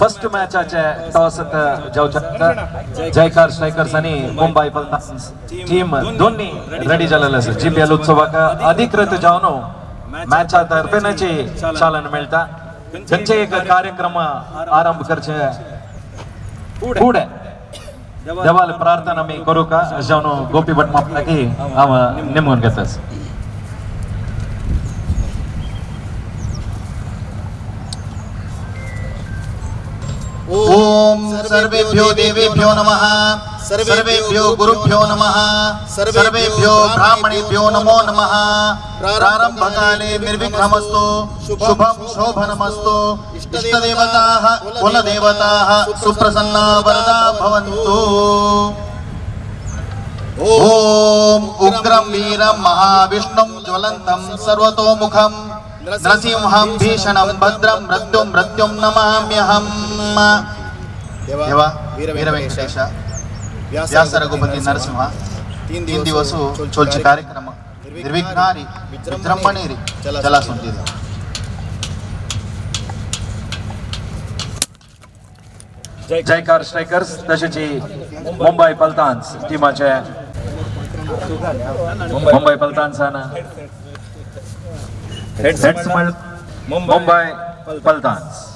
First मॅचाचे toss जावचे. जयकार strikers आणि मुंबई पलतान्स टीम दोन्ही रेडी झालेले आसा. जीपीएल उत्सवाक अधिकृत जावन मॅचा तर्फेनाची चालन मेळटा. खंयचे एक कार्यक्रम आरंभ करचे फुडें देवाल प्रार्थना आमी करू का जावन गोपी भट मापनाकी हांव नेमून घेतास. ॐ सर्वेभ्यो देवेभ्यो नमः, सर्वेभ्यो गुरुभ्यो नमः, सर्वेभ्यो ब्राह्मणेभ्यो नमो नमः. प्रारंभकाले निर्विघ्नमस्तु, शुभं शोभनमस्तु. इष्टदेवताः कुलदेवताः सुप्रसन्ना वरदा भवन्तु. ॐ उग्रं वीरं महाविष्णुं ज्वलन्तं सर्वतोमुखं नृसिंहं भीषणं भद्रं मृत्युं मृत्युं नमाम्यहम्. देवा वीर वेंकटेश व्यास रघुपती नरसिंह, 3 दिवस चोलचे कार्यक्रम निर्विघ्नारी विजृंभणेरी चला सुंदी. जयकार स्ट्रायकर्स तशेंच मुंबई पलतान्स टिमाचे. मुंबई पलतान्सान हेड्स, मुंबई पलतान्स.